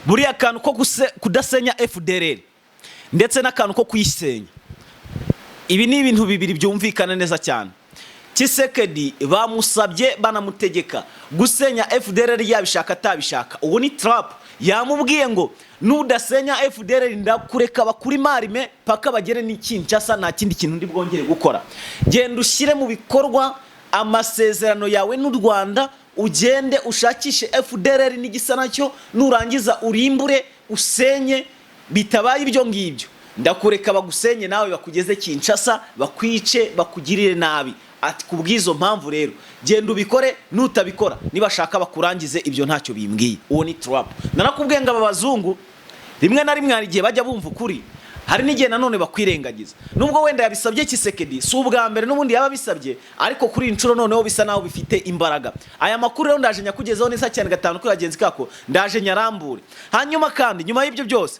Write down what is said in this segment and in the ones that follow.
Buriya kantu ko kudasenya FDLR ndetse n'akantu ko kuyisenya, ibi ni ibintu bibiri byumvikana neza cyane. Tshisekedi bamusabye banamutegeka gusenya FDLR, yabishaka atabishaka. Uwo ni Trump yamubwiye ngo nudasenya FDLR ndakureka bakuri marime paka bagere n'i Kinshasa, nta kindi kintu ndi bwongere gukora. Genda ushyire mu bikorwa amasezerano yawe n'u Rwanda, ugende ushakishe FDLR n'igisa nacyo, nurangiza urimbure usenye. Bitabaye ibyo ngibyo ndakureka bagusenye, nawe bakugeze Kinshasa, bakwice, bakugirire nabi. Ati ku bw'izo mpamvu rero genda ubikore, nutabikora nibashaka bakurangize, ibyo ntacyo bimbwiye. Uwo ni Trump. Narakubwiye ngo aba bazungu rimwe na rimwe hari igihe bajya bumva ukuri, hari n'igihe nanone bakwirengagiza. Nubwo wenda yabisabye Tshisekedi, si ubwa mbere n'ubundi yaba abisabye, ariko kuri iyi nshuro noneho bisa naho bifite imbaraga. Aya makuru rero ndaje nyakugezeho neza cyane gatanu kuri bagenzi kako, ndaje nyarambure. Hanyuma kandi nyuma y'ibyo byose,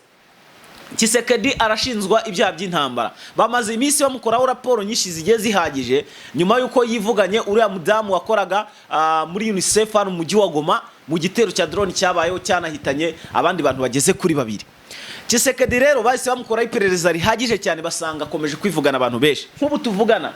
Tshisekedi arashinjwa ibyaha by'intambara. Bamaze iminsi bamukoraho raporo nyinshi zigiye zihagije nyuma y'uko yivuganye uriya mudamu wakoraga muri UNICEF hano mu mujyi wa Goma, mu gitero cya drone cyabayeho cyanahitanye abandi bantu bageze kuri babiri. Tshisekedi rero bahise bamukoraho iperereza rihagije cyane, basanga akomeje kwivugana abantu benshi. Nk'ubu tuvugana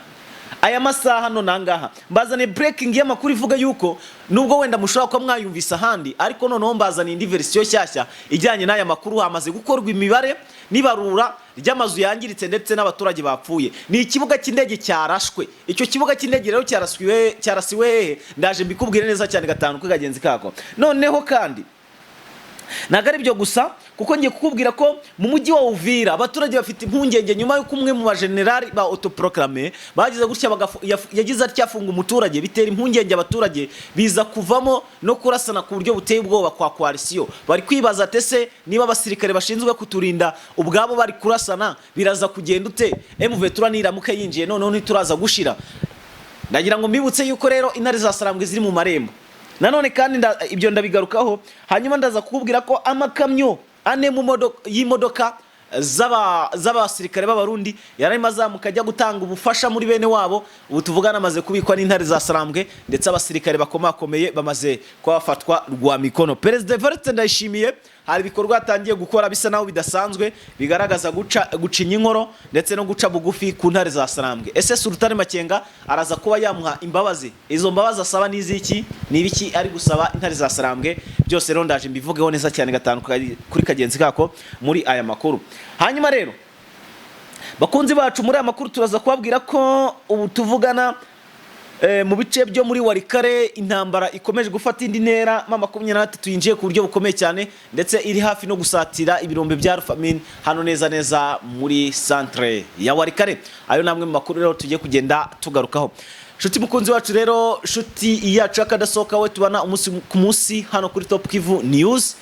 aya masaha hano nangaha mbazaniye breaking y'amakuru ivuga yuko nubwo wenda mushobora kuba mwayumvise ahandi, ariko noneho mbazaniye indi version nshyashya ijyanye n'aya makuru. Hamaze gukorwa imibare n'ibarura ry'amazu yangiritse ndetse n'abaturage bapfuye. Ni ikibuga cy'indege cyarashwe. Icyo kibuga cy'indege rero cyarasiwe, cyarasiwe hehe? Ndaje mbikubwire neza cyane gatanu kuri kagenzi kako. Noneho kandi ntabwo ari ibyo gusa, kuko ngiye kukubwira ko mu mujyi wa Uvira abaturage bafite impungenge nyuma y'uko umwe mu bajenerali ba autoproclamé bagize gutya yagize atya afunga umuturage, bitera impungenge abaturage, biza kuvamo no kurasana ku buryo buteye ubwoba kwa coalition. Bari kwibaza ati ese niba abasirikare bashinzwe kuturinda ubwabo bari kurasana, biraza kugenda ute M23 niramuka yinjiye? Noneho ntituraza gushira? Ndagira ngo mbibutse yuko rero intare za Sarambwe ziri mu marembo nanone kandi ibyo ndabigarukaho. Hanyuma ndaza kukubwira ko amakamyo ane mu y'imodoka z'abasirikare b'Abarundi yararimo azamuka ajya gutanga ubufasha muri bene wabo, ubu tuvugana amaze kubikwa n'intare za Sarambwe, ndetse abasirikare bakomakomeye bamaze kuba bafatwa rwa mikono. Perezida Evariste Ndayishimiye hari ibikorwa yatangiye gukora bisa naho bidasanzwe, bigaragaza guca gucinya inkoro ndetse no guca bugufi ku ntare za Sarambwe. Ese Sultani Makenga araza kuba yamuha imbabazi? Izo mbabazi asaba ni iziki? Ni ibiki ari gusaba intare za Sarambwe? Byose rero ndaje mbivugeho neza cyane gatanu kuri kagenzi kako muri aya makuru. Hanyuma rero bakunzi bacu, muri aya makuru turaza kubabwira ko ubu tuvugana mu bice byo muri Walikale intambara ikomeje gufata indi ntera. M23 yinjiye ku buryo bukomeye cyane, ndetse iri hafi no gusatira ibirombe bya Alphamin hano neza neza muri centre ya Walikale. Ayo ni amwe mu makuru rero tugiye kugenda tugarukaho. Nshuti mukunzi wacu rero, nshuti yacu y'akadasohoka, we tubana umunsi ku munsi hano kuri Top Kivu News,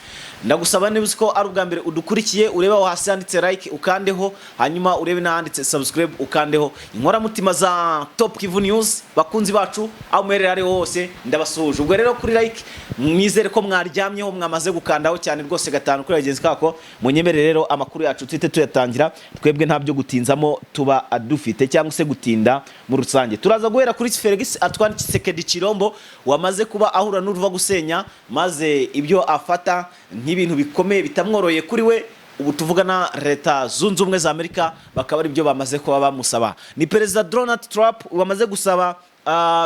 ndagusaba niba uzi ko ari ubwa mbere udukurikiye, urebe aho hasi handitse like ukandeho, hanyuma urebe n'ahanditse subscribe ukandeho. Inkoramutima za Top Kivu News, bakunzi bacu, aho muherereye ariho hose ndabasuhuje. Ubwo rero kuri like mwizere ko mwaryamyeho, mwamaze gukandaho cyane rwose gatanu kuri bagenzi kako. Munyemerere rero amakuru yacu tuhite tuyatangira. Twebwe nta byo gutinzamo tuba dufite cyangwa se gutinda muri rusange. Turaza guhera kuri Felix Antoine Tshisekedi Tshilombo wamaze kuba ahura n'uruva gusenya, maze ibyo afata nk'ibintu bikomeye bitamworoye kuri we. Ubu tuvugana Leta Zunze Ubumwe za Amerika bakaba ari byo bamaze kuba bamusaba. Ni Perezida Donald Trump wamaze gusaba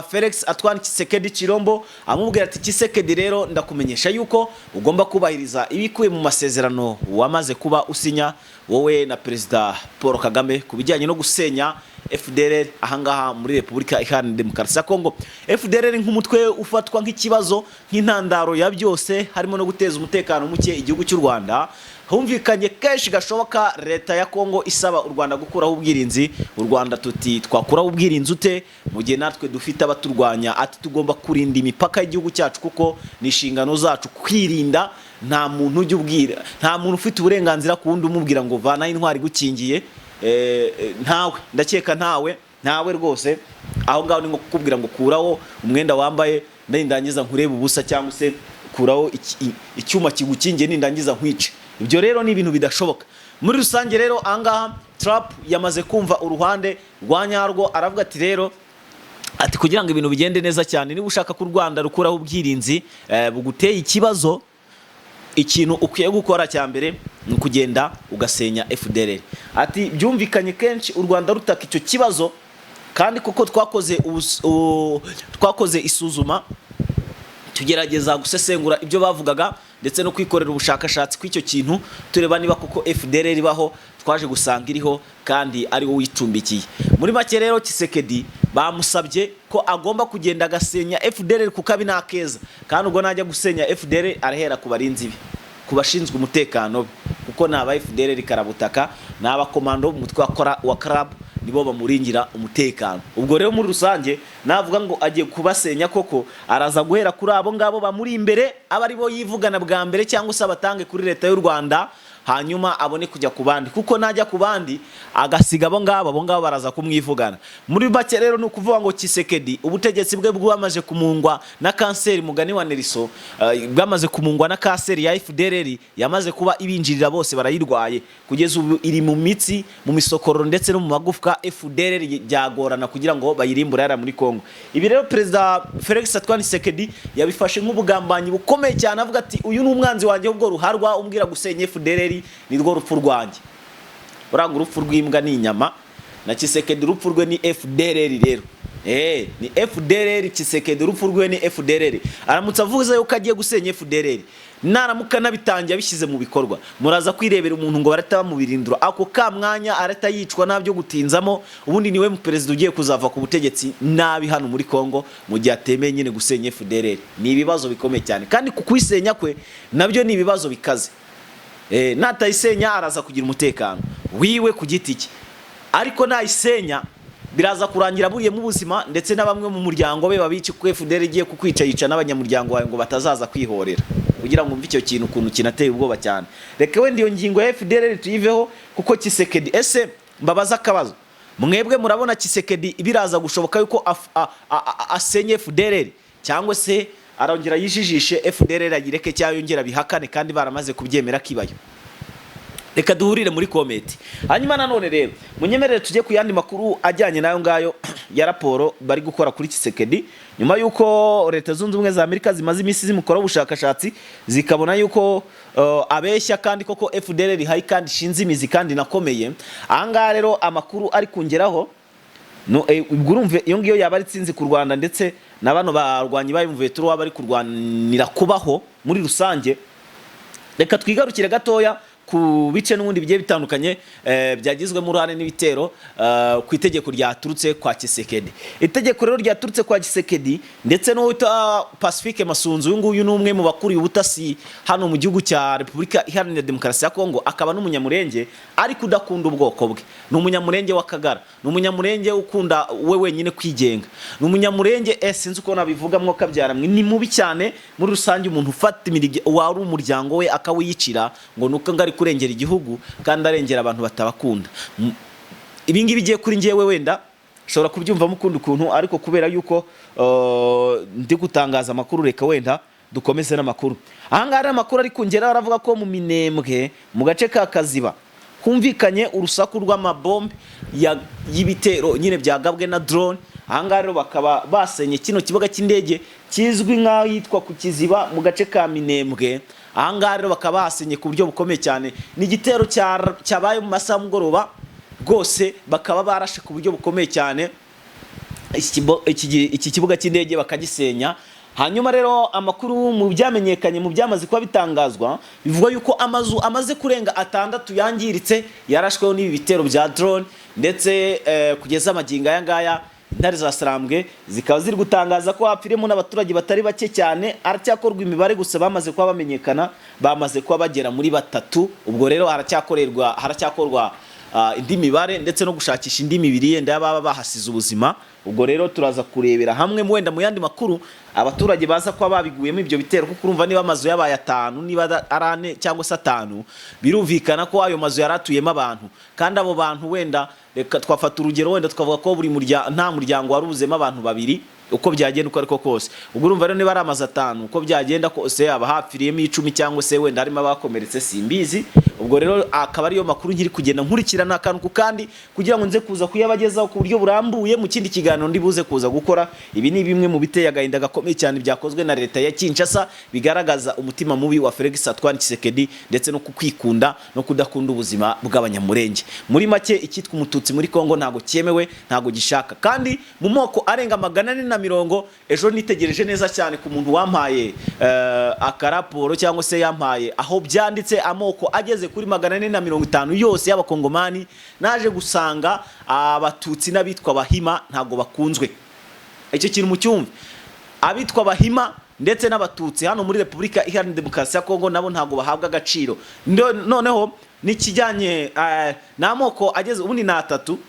Felix Antoine Tshisekedi Tshilombo, amubwira ati Tshisekedi rero ndakumenyesha yuko ugomba kubahiriza ibikubiye mu masezerano wamaze kuba usinya wowe na Perezida Paul Kagame ku bijyanye no gusenya FDLR ahangaha muri Repubulika Iharanira Demokarasi ya Kongo. FDLR nk'umutwe ufatwa nk'ikibazo, nk'intandaro ya byose, harimo no guteza umutekano muke igihugu cy'u Rwanda. Humvikanye kenshi gashoboka leta ya Kongo isaba u Rwanda gukuraho ubwirinzi. U Rwanda tuti twakuraho ubwirinzi ute mu gihe natwe dufite abaturwanya? Ati tugomba kurinda imipaka y'igihugu cyacu kuko ni inshingano zacu kwirinda. Nta muntu ujya ubwira, nta muntu ufite uburenganzira ku wundi umubwira ngo vanaho intwari igukingiye. Ntawe, ndakeka ntawe, ntawe rwose. Aho ngaho ni nko kukubwira ngo kuraho umwenda wambaye nindangiza nkurebe ubusa, cyangwa se kuraho icyuma kigukingiye nindangiza nkwice. Ibyo rero ni ibintu bidashoboka muri rusange. Rero ahangaha Trump yamaze kumva uruhande rwa nyarwo, aravuga ati rero, ati kugira ngo ibintu bigende neza cyane, niba ushaka ko u Rwanda rukuraho ubwirinzi buguteye ikibazo. Ikintu ukwiye gukora cya mbere ni ukugenda ugasenya FDLR. Ati byumvikanye kenshi u Rwanda rutaka icyo kibazo, kandi koko twakoze isuzuma, tugerageza gusesengura ibyo bavugaga ndetse no kwikorera ubushakashatsi kw'icyo kintu, tureba niba koko FDLR ibaho. Twaje gusanga iriho kandi ari wo wicumbikiye. Muri make rero, Tshisekedi bamusabye ko agomba kugenda agasenya FDLR kuko abi nakeza, kandi ubwo najya gusenya FDLR arahera ku barinzi be, ku bashinzwe umutekano be, kuko ni aba FDLR karabutaka, ni abakomando b'umutwe wa CRAB, nibo bamuringira umutekano. Ubwo rero muri rusange navuga ngo agiye kubasenya koko, araza guhera kuri abo ngabo bamuri imbere, aba ari bo yivugana bwa mbere cyangwa se abatange kuri leta y'u Rwanda, hanyuma abone kujya ku bandi, kuko najya ku bandi agasiga abo ngabo, abo ngabo baraza kumwivugana. Muri make rero ni ukuvuga ngo Tshisekedi ubutegetsi bwe bwamaze kumungwa na kanseri, mugani wa Nelson, bwamaze kumungwa na kanseri ya FDLR, yamaze kuba ibinjirira bose, barayirwaye kugeza ubu, iri mu mitsi, mu misokororo ndetse no mu magufwa. FDLR byagorana kugira ngo bayirimbure yara muri Kongo. Ibi rero Perezida Felix Antoine Tshisekedi yabifashe nk'ubugambanyi bukomeye cyane, avuga ati uyu ni umwanzi wanjye ubwo ruharwa umbwira gusenya FDLR, ni rwo rupfu rwanjye. Uranga urupfu rw'imbwa ni inyama, na Tshisekedi urupfu rwe ni FDLR. Rero ni FDLR, Tshisekedi urupfu rwe ni FDLR. Aramutse avuze yuko agiye gusenya FDLR, naramuka nabitangiye abishyize mu bikorwa, muraza kwirebera umuntu ngo barahita bamubirindura ako ka mwanya, arahita yicwa ntabyo gutinzamo. Ubundi niwe mu perezida ugiye kuzava ku butegetsi nabi hano muri Kongo mu gihe atemeye nyine gusenya FDLR. Ni ibibazo bikomeye cyane, kandi ku kuyisenya kwe nabyo ni ibibazo bikaze. Natayisenya araza kugira umutekano wiwe ku giti cye, ariko nayisenya biraza kurangira buriyemo ubuzima ndetse na bamwe mu muryango we babici, kuko FDLR igiye kukwica yica n'abanyamuryango wawe ngo batazaza kwihorera. Kugira ngo umve icyo kintu ukuntu kinateye ubwoba cyane, reka wenda iyo ngingo ya FDLR tuyiveho, kuko Tshisekedi, ese mbabaza akabazo, mwebwe murabona Tshisekedi biraza gushoboka yuko asenye FDLR, cyangwa se arongera yijijishe FDLR ayireke, cyangwa yongera bihakane kandi baramaze kubyemera kibayo? Reka duhurire muri comment. Hanyuma nanone rero munyemerere tujye ku yandi makuru ajyanye n'ayo ngayo ya raporo bari gukora kuri Tshisekedi, nyuma y'uko Leta Zunze Ubumwe za Amerika zimaze iminsi zimukora ubushakashatsi, zikabona yuko abeshya kandi koko FDLR ihaye kandi ishinze imizi kandi inakomeye. Ahangaha rero amakuru ari kungeraho no, ubwo urumva iyo ngiyo yaba ari itsinzi ku Rwanda ndetse na bano barwanyi ba M23 bari kurwanira kubaho muri rusange. Reka twigarukire gatoya ku bice n'ubundi bigiye bitandukanye byagizwemo uruhare n'ibitero ku itegeko ryaturutse kwa Tshisekedi. Itegeko rero ryaturutse kwa Tshisekedi ndetse n'uwita Pacifique Masunzu, uyu nguyu ni umwe mu bakuriye ubutasi hano mu gihugu cya Repubulika Iharanira Demokarasi ya Kongo, akaba n'umunyamurenge ariko udakunda ubwoko bwe. Ni umunyamurenge w'Akagara, ni umunyamurenge ukunda we wenyine kwigenga, ni umunyamurenge sinzi uko nabivuga mwo kabyara mwe, ni mubi cyane muri rusange. Umuntu ufata wari umuryango we akawiyicira ngo nuko ngo ari kurengera igihugu kandi arengera abantu batabakunda. Ibi ngibi bigiye kuri njyewe, wenda ushobora kubyumvamo ukundi ukuntu, ariko kubera yuko ndi gutangaza amakuru, reka wenda dukomeze n'amakuru. Ahangaha rero amakuru ari kungeraho aravuga ko mu Minembwe, mu gace ka Kaziba, humvikanye urusaku rw'amabombe y'ibitero nyine byagabwe na drone. Ahangaha rero bakaba basenye kino kibuga cy'indege kizwi nk'ahitwa ku Kiziba mu gace ka Minembwe. Ahangaha rero bakaba bahasenye ku buryo bukomeye cyane. Ni igitero cyabaye mu masaha y'umugoroba rwose, bakaba barashe ku buryo bukomeye cyane iki kibuga cy'indege bakagisenya. Hanyuma rero amakuru mu byamenyekanye, mu byamaze kuba bitangazwa, bivuga yuko amazu amaze kurenga atandatu yangiritse, yarashweho n'ibi bitero bya drone. Ndetse kugeza amagingo aya ngaya, intare za Sarambwe zikaba ziri gutangaza ko hapfiriyemo n'abaturage batari bake cyane. Haracyakorwa imibare, gusa bamaze kuba bamenyekana bamaze kuba bagera muri batatu. Ubwo rero haracyakorwa indi mibare ndetse no gushakisha indi mibiri yenda y'ababa bahasize ubuzima. Ubwo rero turaza kurebera hamwe wenda mu yandi makuru abaturage baza kuba babiguyemo ibyo bitero, kuko urumva niba amazu yabaye atanu, niba ari ane cyangwa se atanu, birumvikana ko ayo mazu yari atuyemo abantu, kandi abo bantu wenda reka twafata urugero, wenda twavuga ko buri muryango, nta muryango wari ubuzemo abantu babiri, uko byagenda uko ariko kose. Ubwo urumva rero niba ari amazu atanu, uko byagenda kose haba hapfiriyemo 10 cyangwa se wenda harimo abakomeretse, simbizi. Ubwo rero akaba ariyo makuru nkiri kugenda nkurikirana akantu ku kandi, kugira ngo nze kuza kuyabagezaho ku buryo burambuye mu kindi kiganiro ndi buze kuza gukora. Ibi ni bimwe mu biteye agahinda gakomeye cyane byakozwe na leta ya Kinshasa, bigaragaza umutima mubi wa Felix Antoine Tshisekedi, ndetse no kukwikunda no kudakunda ubuzima bw'Abanyamurenge. Muri make, icyitwa Umututsi muri Kongo ntago cyemewe, ntago gishaka. Kandi mu moko arenga 440, ejo nitegereje neza cyane ku muntu wampaye akaraporo, cyangwa se yampaye aho byanditse, amoko ageze kuri 450 yose y'Abakongomani, naje gusanga Abatutsi n'abitwa Bahima ntago bakunzwe. Icyo kintu mucyumve: abitwa Bahima ndetse n'Abatutsi hano muri Repubulika Iharanira Demokarasi ya Kongo nabo ntabwo bahabwa agaciro. Noneho n'ikijyanye n'amoko ageze ubundi ni atatu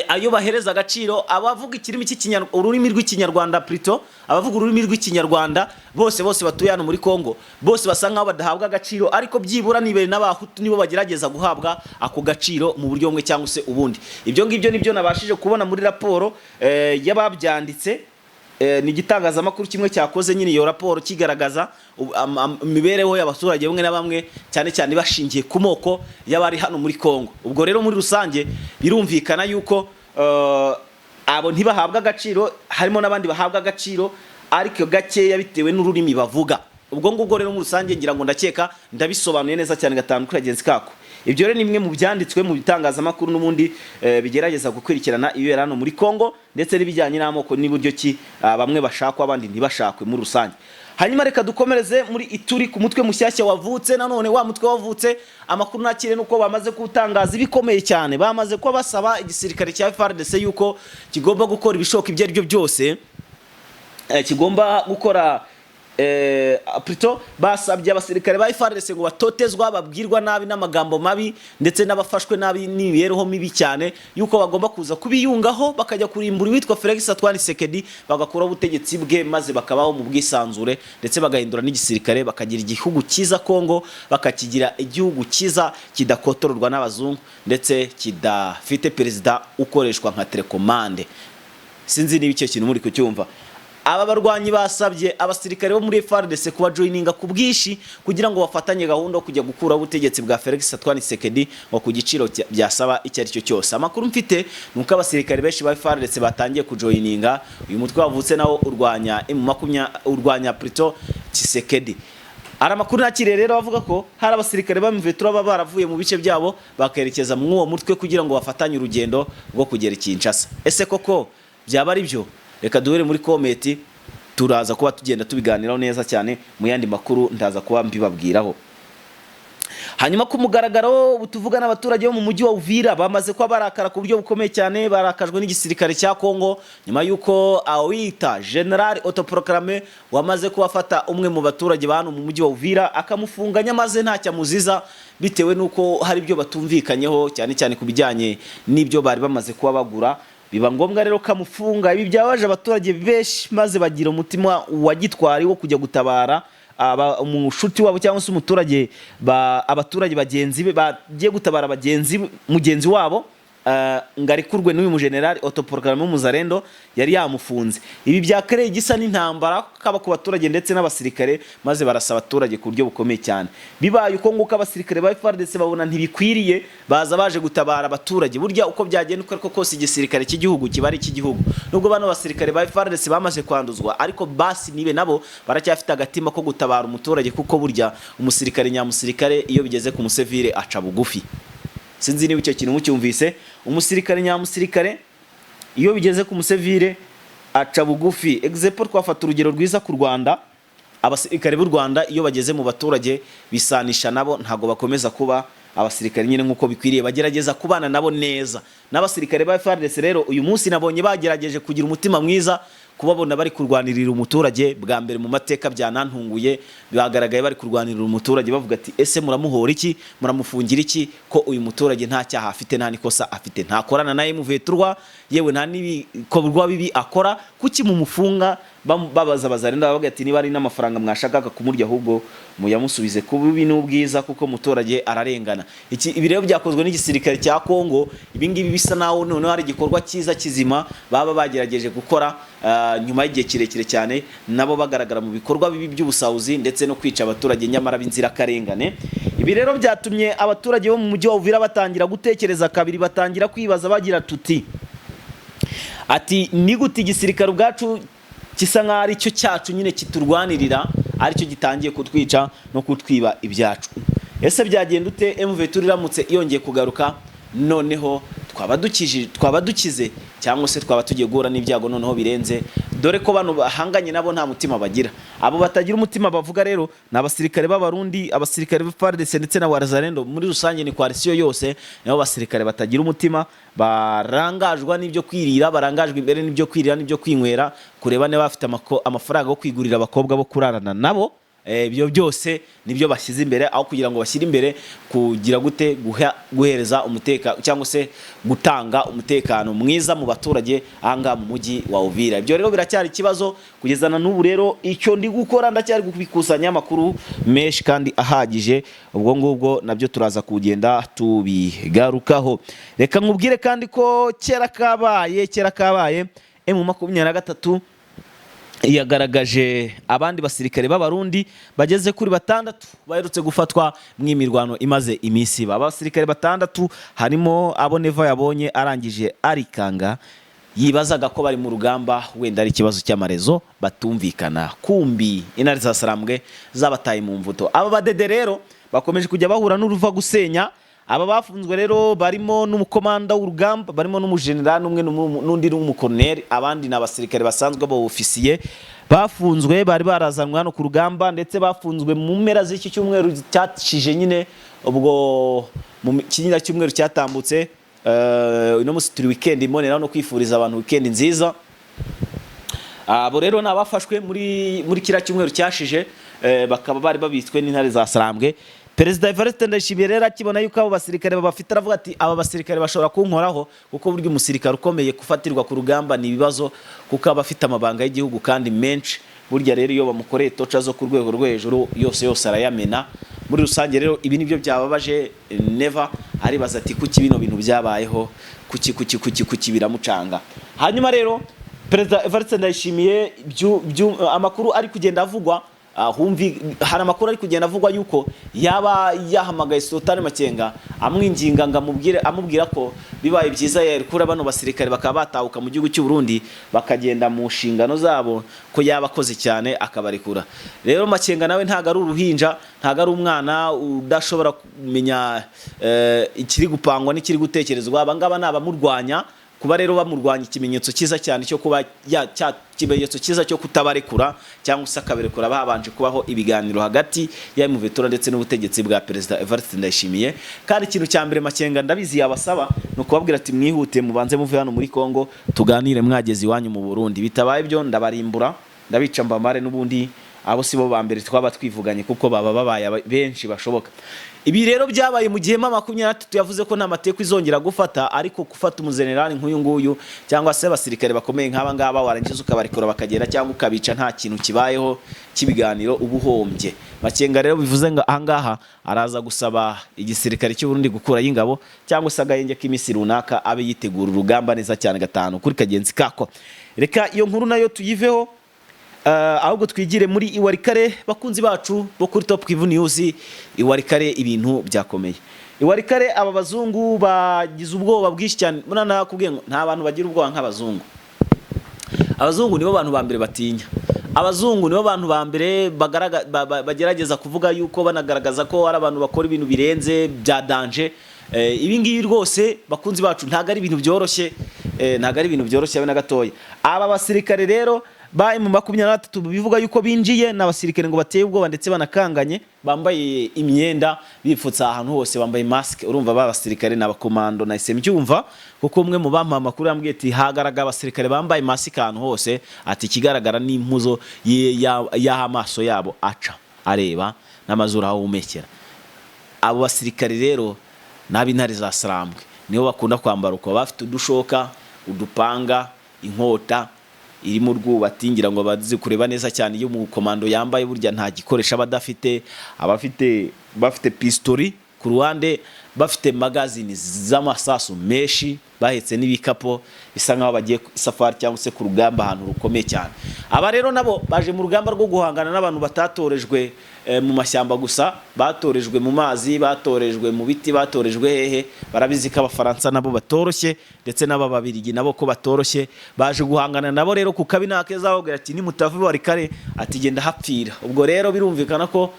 ayo bahereza agaciro: abavuga ikirimi cy'ikinyarwanda, ururimi rw'Ikinyarwanda plutôt, abavuga ururimi rw'Ikinyarwanda bose bose batuye hano muri Kongo, bose basa nkaho badahabwa agaciro, ariko byibura nibere n'Abahutu nibo bagerageza guhabwa ako gaciro mu buryo bumwe cyangwa se ubundi. Ibyo ngibyo nibyo nabashije kubona muri raporo y'ababyanditse. Ni igitangazamakuru kimwe cyakoze nyine iyo raporo, kigaragaza imibereho y'abaturage bamwe na bamwe, cyane cyane bashingiye ku moko y'abari hano muri Kongo. Ubwo rero muri rusange birumvikana yuko abo ntibahabwa agaciro, harimo n'abandi bahabwa agaciro ariko gakeya bitewe n'ururimi bavuga. Ubwo ngubwo rero muri rusange ngira ngo ndakeka ndabisobanuye neza cyane gatanu kuri kagenzi kako. Ibyo rero ni bimwe mu byanditswe mu bitangazamakuru n'ubundi bigerageza gukurikirana ibibera hano muri Kongo, ndetse n'ibijyanye n'amoko n'uburyo ki bamwe bashakwa, abandi ntibashakwe muri rusange. Hanyuma reka dukomereze muri Ituri, ku mutwe mushyashya wavutse nanone. Wa mutwe wavutse, amakuru nakire nuko bamaze kuwutangaza ibikomeye cyane. Bamaze kuba basaba igisirikare cya FARDC yuko kigomba gukora ibishoboka ibyo ari byo byose, kigomba gukora, plutôt basabye abasirikare ba FARDC ngo batotezwa, babwirwa nabi n'amagambo mabi, ndetse n'abafashwe nabi n'imibereho mibi cyane, yuko bagomba kuza kubiyungaho, bakajya kurimbura uwitwa Felix Antoine Tshisekedi, bagakuraho ubutegetsi bwe, maze bakabaho mu bwisanzure, ndetse bagahindura n'igisirikare, bakagira igihugu cyiza Kongo, bakakigira igihugu cyiza kidakotororwa n'abazungu, ndetse kidafite perezida ukoreshwa nka télécommande. Sinzi niba icyo kintu muri kucyumva. Aba barwanyi basabye abasirikare bo muri FARDC kubajoininga ku bwinshi, kugira ngo bafatanye gahunda yo kujya gukuraho ubutegetsi bwa Felix Antoine Tshisekedi, ngo ku giciro byasaba icyo ari cyo cyose. Amakuru mfite ni uko abasirikare benshi ba FARDC batangiye kujoininga uyu mutwe wavutse nawo urwanya M20, urwanya plutôt Tshisekedi. Hari amakuru nakiriye rero bavuga ko hari abasirikare ba M23 baba baravuye mu bice byabo, bakerekeza muri uwo mutwe kugira ngo bafatanye urugendo rwo kugera i Kinshasa. Ese koko byaba ari byo? Reka duhere muri comment, turaza kuba tugenda tubiganiraho neza cyane mu yandi makuru, ndaza kuba mbibabwiraho. Hanyuma ku mugaragaro ubu tuvuga n'abaturage bo mu mujyi wa Uvira bamaze kuba barakara ku buryo bukomeye cyane. Barakajwe n'igisirikare cya Kongo nyuma y'uko awita General autoproclamé wamaze kubafata umwe mu baturage ba hano mu mujyi wa Uvira, akamufunga nyamaze ntacyo amuziza, bitewe n'uko hari ibyo batumvikanyeho, cyane cyane ku bijyanye n'ibyo bari bamaze kuba bagura. Biba ngombwa rero kamufunga. Ibi byabaje abaturage benshi, maze bagira umutima wa gitwari wo kujya gutabara umushuti wabo cyangwa se umuturage abaturage bagenzi be bagiye gutabara bagenzi mugenzi wabo ngo arekurwe n'uyu mujenerali autoproclamé w'Umuzarendo yari yamufunze. Ibi byakereye igisa n'intambara kaba ku baturage ndetse n'abasirikare, maze barasa abaturage ku buryo bukomeye cyane. Bibaye uko nguko, abasirikare ba FARDC babona ntibikwiriye, baza baje gutabara abaturage. Burya uko byagenda uko ariko kose, igisirikare cy'igihugu kiba ari icy'igihugu. Nubwo bano basirikare ba FARDC bamaze kwanduzwa, ariko basi nibe nabo baracyafite agatima ko gutabara umuturage, kuko burya umusirikare nyamusirikare iyo bigeze ku musevire aca bugufi. Sinzi niba icyo kintu mucyumvise: umusirikare nyamusirikare iyo bigeze ku musevire aca bugufi. Example, twafata urugero rwiza ku Rwanda. Abasirikare b'u Rwanda iyo bageze mu baturage bisanisha nabo, ntabwo bakomeza kuba abasirikare nyine nk'uko bikwiriye, bagerageza kubana nabo neza. N'abasirikare ba FARDC rero uyu munsi nabonye bagerageje kugira umutima mwiza. Kubabona bari kurwanirira umuturage bwa mbere mu mateka byanantunguye. Bagaragaye bari kurwanirira umuturage, bavuga ati: "Ese muramuhora iki? Muramufungira iki, ko uyu muturage nta cyaha afite, nta n'ikosa afite, ntakorana na M23, yewe nta n'ibikorwa bibi akora? Kuki mumufunga?" Babaza Bazarinda, bavuga ati: "Niba ari n'amafaranga mwashakaga kumurya, ahubwo muyamusubize ku bubi n'ubwiza, kuko umuturage ararengana." Iki ibi rero byakozwe n'igisirikare cya Kongo. Ibi ngibi bisa naho noneho hari igikorwa cyiza kizima baba bagerageje gukora nyuma y'igihe kirekire cyane nabo bagaragara mu bikorwa bibi by'ubusahuzi ndetse no kwica abaturage nyamara b'inzirakarengane. Ibi rero byatumye abaturage bo mu mujyi wa Uvira batangira gutekereza kabiri, batangira kwibaza bagira tuti ati: "Ni gute igisirikare ubwacu gisa nk'aho ari cyo cyacu nyine kiturwanirira, aricyo gitangiye kutwica no kutwiba ibyacu? Ese byagenda ute M23 iramutse yongeye kugaruka? Noneho twaba dukize cyangwa se twaba tugiye guhura n'ibyago noneho birenze?" Dore ko bano bahanganye nabo nta mutima bagira. Abo batagira umutima bavuga rero ni abasirikare b'Abarundi, abasirikare ba FARDC ndetse na Wazalendo muri rusange, ni coalition yose. Nabo basirikare batagira umutima, barangajwe n'ibyo kwirira, barangajwe imbere n'ibyo kwirira n'ibyo kwinywera, kureba niba bafite amafaranga yo kwigurira abakobwa bo kurarana nabo. Ibyo byose nibyo bashyize imbere, aho kugira ngo bashyire imbere kugira gute guhereza umutekano cyangwa se gutanga umutekano mwiza mu baturage ahangaha mu mujyi wa Uvira. Ibyo rero biracyari ikibazo kugeza na n'ubu. Rero icyo ndi gukora, ndacyari kubikusanya amakuru menshi kandi ahagije. Ubwo ngubwo nabyo turaza kugenda tubigarukaho. Reka nkubwire kandi ko kera kabaye, kera kabaye, M23 yagaragaje abandi basirikare b'Abarundi bageze kuri batandatu baherutse gufatwa mu imirwano imaze iminsi iba. Abasirikare batandatu harimo abo Neva yabonye arangije arikanga, yibazaga ko bari mu rugamba, wenda ari ikibazo cy'amarezo batumvikana, kumbi intare za Sarambwe zabataye mu mvuto. Aba badede rero bakomeje kujya bahura n'uruva gusenya. Aba bafunzwe rero barimo n'umukomanda w'urugamba, barimo n'umujenerali umwe n'undi n'umukoloneli, abandi ni abasirikare basanzwe b'abofisiye bafunzwe, bari barazanwe hano ku rugamba, ndetse bafunzwe mu mpera z'iki cyumweru cyashije nyine, ubwo mu kiriya cyumweru cyatambutse. Uno munsi turi weekend, mbonera no kwifuriza abantu weekend nziza. Abo rero ni abafashwe muri kiriya cyumweru cyashije, bakaba bari babitswe n'intare za Sarambwe. Perezida Evariste Ndayishimiye rero akibona yuko abo basirikare babafite, aravuga ati: "Aba basirikare bashobora kunkoraho," kuko burya umusirikare ukomeye gufatirwa ku rugamba ni ibibazo, kuko aba afite amabanga y'igihugu kandi menshi. Burya rero iyo bamukoreye torture zo ku rwego rwo hejuru, yose yose arayamena. Muri rusange rero ibi nibyo byababaje Neva, aribaza ati: "Kuki bino bintu byabayeho? Kuki, kuki, kuki, kuki?" Biramucanga. Hanyuma rero Perezida Evariste Ndayishimiye, amakuru ari kugenda avugwa, hari amakuru ari kugenda avugwa yuko yaba yahamagaye Sultani Makenga amwinginga ngo amubwire, amubwira ko bibaye byiza yarekura bano basirikare bakaba batahuka mu gihugu cy'u Burundi, bakagenda mu nshingano zabo, ko yaba akoze cyane akabarekura. Rero Makenga nawe ntago ari uruhinja, ntago ari umwana udashobora kumenya ikiri gupangwa n'ikiri gutekerezwa. Aba ngaba ni abamurwanya. Kuba rero bamurwanya, ikimenyetso cyiza cyane cyo kuba ya cya kimenyetso cyiza cyo kutabarekura, cyangwa se akabarekura babanje kubaho ibiganiro hagati ya M23 ndetse n'ubutegetsi bwa Perezida Evariste Ndayishimiye. Kandi ikintu cya mbere Makenga ndabizi yabasaba ni ukubabwira ati: "Mwihute, mubanze muve hano muri Kongo, tuganire mwageze iwanyu mu Burundi. Bitabaye ibyo ndabarimbura, ndabica mbamare." N'ubundi abo si bo ba mbere twaba twivuganye, kuko baba babaye benshi bashoboka. Ibi rero byabaye mu gihe M23 yavuze ko nta mateka izongera gufata, ariko gufata umuzenerali nk'uyu nguyu cyangwa se abasirikare bakomeye nk'aba ngaba, warangiza ukabarekura bakagenda cyangwa ukabica nta kintu kibayeho cy'ibiganiro, uba uhombye. Makenga rero bivuze ngo ahangaha araza gusaba igisirikare cy'u Burundi gukurayo ingabo cyangwa se agahenge k'iminsi runaka, abe yitegura urugamba neza cyane gatanu kuri kagenzi kako. Reka iyo nkuru nayo tuyiveho, ahubwo twigire muri Iwarikare. Bakunzi bacu bo kuri Top Kivu News, Iwarikare ibintu byakomeye. Iwarikare aba bazungu bagize ubwoba bwinshi cyane. Muna nakubwiye ngo nta bantu bagira ubwoba nk'abazungu. Abazungu nibo bantu ba mbere batinya. Abazungu nibo bantu ba mbere bagerageza kuvuga yuko banagaragaza ko ari abantu bakora ibintu birenze bya danger. Ibi ngibi rwose, bakunzi bacu, ntabwo ari ibintu byoroshye, ntabwo ari ibintu byoroshye habe na gatoya. Aba basirikare rero ba M23 bivuga yuko binjiye ni abasirikare ngo bateye ubwoba ndetse banakanganye, bambaye imyenda bipfutse ahantu hose, bambaye mask. Urumva ba basirikare ni abakomando, nahise mbyumva kuko umwe mu bampa amakuru yambwiye ati: "Hagaragara abasirikare bambaye mask ahantu hose," ati: "Ikigaragara ni impuzo y'aho amaso yabo aca areba n'amazuru aho ahumekera." Abo basirikare rero n'ab'intare za Sarambwe nibo bakunda kwambara uko, bafite udushoka, udupanga, inkota irimo urwubati. Ngira ngo bazi kureba neza cyane, iyo umukomando yambaye burya nta gikoresho aba adafite, aba afite, bafite pistori ku ruhande, bafite Bafite magazini z'amasasu menshi, bahetse n'ibikapu bisa nkaho bagiye ku safari cyangwa se ku rugamba, ahantu rukomeye cyane. Aba rero nabo baje mu rugamba rwo guhangana n'abantu batatorejwe mu mashyamba gusa, batorejwe mu mazi, batorejwe mu biti, batorejwe hehe. Barabizi ko Abafaransa nabo batoroshye, ndetse n'Ababirigi nabo ko batoroshye. Baje guhangana nabo rero ku kabi n'akeza, bababwira ati: "Nimutava Walikale," ati, "genda hapfira." Ubwo rero birumvikana ko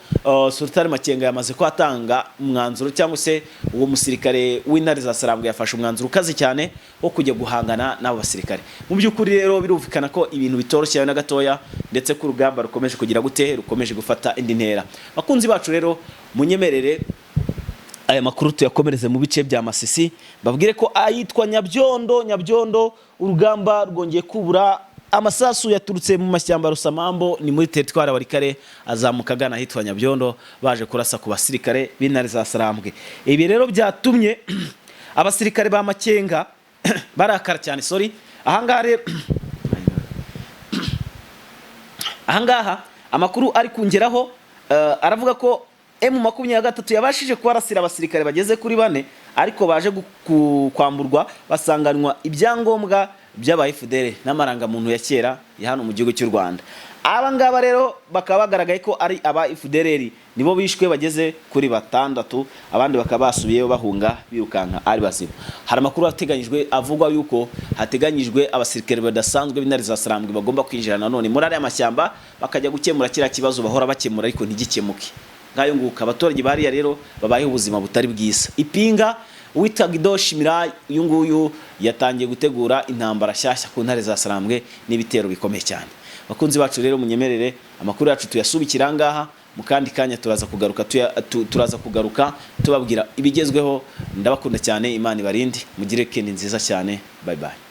Sultani Makenga yamaze kuhatanga umwanzuro, cyangwa se uwo musirikare w'Intare za Sarambwe yafashe umwanzuro ukaze cyane wo kujya guhangana n'abo basirikare. Mu by'ukuri rero birumvikana ko ibintu bitoroshye na gatoya, ndetse ko urugamba rukomeje kugira gute, rukomeje gufata indi ntera. Bakunzi bacu rero, munyemerere aya makuru tuyakomereze mu bice bya Masisi. Babwire ko ayitwa Nyabyondo, Nyabyondo urugamba rwongeye kubura. Amasasu yaturutse mu mashyamba ya Rusamambo, ni muri teritwari Walikale, azamuka agana ahitwa Nyabyondo, baje kurasa ku basirikare b'Intare za Sarambwe. Ibi rero byatumye abasirikare ba Makenga barakara cyane. Sorry, ahangaha rero, ahangaha amakuru ari kungeraho aravuga ko M23 yabashije kubarasira abasirikare bageze kuri bane, ariko baje kwamburwa, basanganwa ibyangombwa by'aba FDLR n'amarangamuntu ya kera ya hano mu gihugu cy'u Rwanda. Aba ngaba rero bakaba bagaragaye ko ari aba FDLR, nibo bishwe bageze kuri batandatu, abandi bakaba basubiyeyo bahunga birukanka ari bazima. Hari amakuru ateganyijwe avugwa yuko hateganyijwe abasirikare badasanzwe b'Intare za Sarambwe bagomba kwinjira nanone muri ariya mashyamba, bakajya gukemura kiriya kibazo bahora bakemura ariko ntigikemuke. Ngayo nguko, abaturage bariya rero babayeho ubuzima butari bwiza. Ipinga, uwitwa Gido Shimira, uyu nguyu yatangiye gutegura intambara nshyashya ku Ntare za Sarambwe n'ibitero bikomeye cyane. Bakunzi bacu rero, munyemerere amakuru yacu tuyasubikira ngaha. Mu kandi kanya turaza kugaruka tubabwira ibigezweho. Ndabakunda cyane, Imana ibarinde, mugire weekend nziza cyane. Bye bye.